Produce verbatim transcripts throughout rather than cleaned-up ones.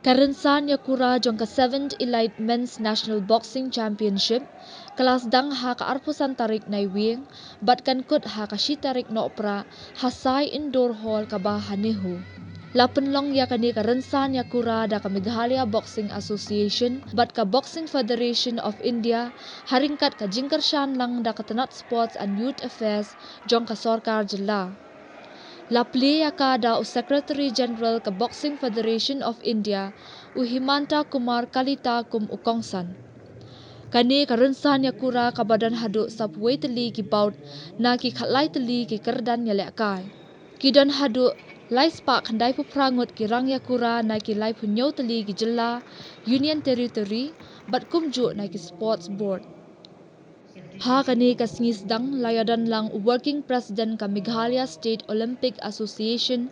Ka rynsan ïakura jong ka Seventh Elite Men's National Boxing Championship ka la sdang ha ka arphew san tarik Naiwieng bad kan kut ha ka shi tarik Nohprah ha Sai Indoor Hall kaba ha NEHU. La pynlong ïa kane ka rynsan ïakura da ka Meghalaya Boxing Association bad ka Boxing Federation of India ha ryngkat ka jingkyrshan lang da ka tnat Sports and Youth Affairs jong ka sorkar jylla. La plie ïa ka da u Secretary General ka Boxing Federation of India, u Himanta Kumar Kalita kum u kongsan. Kane ka rynsan ïakura kaba don haduh saphew tylli ki bout na ki khatlai tylli ki kyrdan ïalehkai. Ki don haduh lai spah khyndai phew phra ngut ki rang ïakura na ki laiphew hynñiew tylli ki jylla, Union Territory bad kumjuh na ki Sports Board. Ha kane ka sngi sdang la ïadon lang u Working President ka Meghalaya State Olympic Association,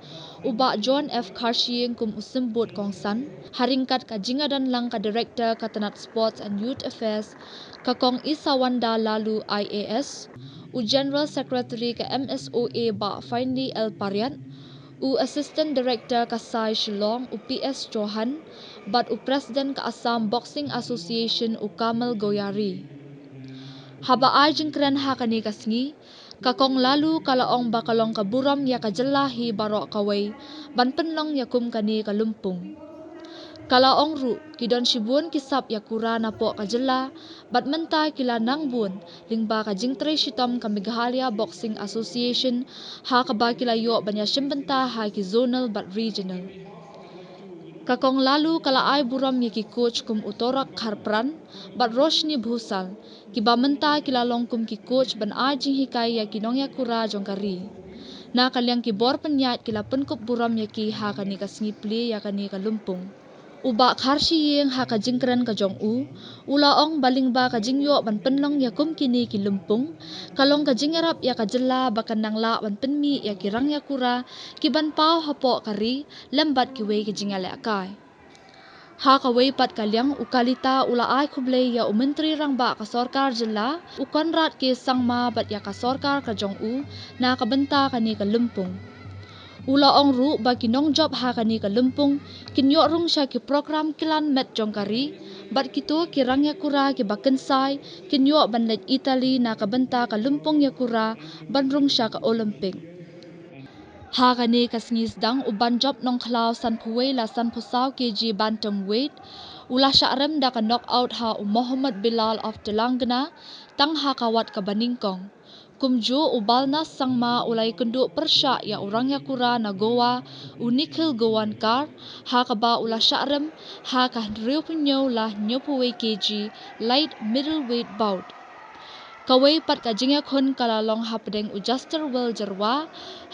u Bah John F Kharshiing kum u symbud kongsan, ha ryngkat ka jingïadon lang ka Director ka tnat Sports and Youth Affairs, ka Kong Isawanda Laloo I A S, u General Secretary ka M S O A Bah Finely L Pariat, u Assistant Director ka SAI Shillong u P S Chauhan, bad u President ka Assam Boxing Association u Kamal Goyari. Haba ai jingkren ha kane ka sngi, ka Kong Laloo ka la ong ba ka long ka burom ïa ka jylla hi baroh kawei ban pynlong ïa kum kane ka lympung. Ka la ong ruh ki don shibun ki sap ïakura napoh ka jylla bad mynta ki la nang bun lyngba ka jingtrei shitom ka Meghalaya Boxing Association, ha kaba ki la ïoh ban ïashim bynta ha ki zonal bad regional. Ka Kong Laloo ka la ai burom ïa ki coach kum u Torak Kharpran bad Roshni Bhusal, kiba mynta ki la long kum ki coach ban ai jinghikai ïa ki nongïakura jong ka ri. Na ka liang ki bor pynïaid ki la pynkup burom ïa ki ha kane ka sngi plie ïa kane ka lympung. U Bah Kharshiing ha ka jingkren ka jong u, u la ong ba lyngba ka jingïoh ban pynlong ïa kum kine ki lympung, ka long ka jingïarap ïa ka jylla ba kan nang lah ban pynmih ïa ki rang ïakura ki ban paw hapoh ka ri lem bad kiwei ki jingïalehkai. Ha kawei pat ka liang u Kalita u la ai khublei ïa u Myntri Rangbah ka sorkar jylla, u Conrad K Sangma bad ïa ka sorkar ka jong u na ka bynta kane ka lympung. U la ong ruh ba ki nongjop ha kane ka lympung kin ïoh rung sha ki prokram kilan met jong ka ri bad kito ki rang ïakura kiba kynsai kin ïoh ban leit Italy na ka bynta ka lympung ïakura ban rung sha ka Olympic. Ha kane ka sngi sdang u Banjop Nongkhlaw sanphew wei la sanphew saw kg bantamweight u la shah rem da ka knockout ha u Mohammad Bilal of Telangana tang ha ka wat kaba nyngkong. Kumjuh u Balnas Sangma u la ïakynduh pyrshah ïa u rang ïakura na Goa u Nikhil Goankar, ha kaba u la shah rem ha ka hynriewphew hynñiew la hynñiewphew wei kg light middleweight bout. Kawei pat ka jingïakhun ka la long hapdeng u Juster Well Jyrwa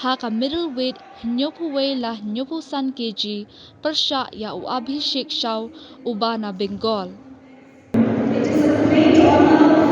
ha ka middleweight hynñiewphew wei la hynñiewphew san kg pyrshah ïa u Abhishek Shaw uba na Bengal. It is a great honor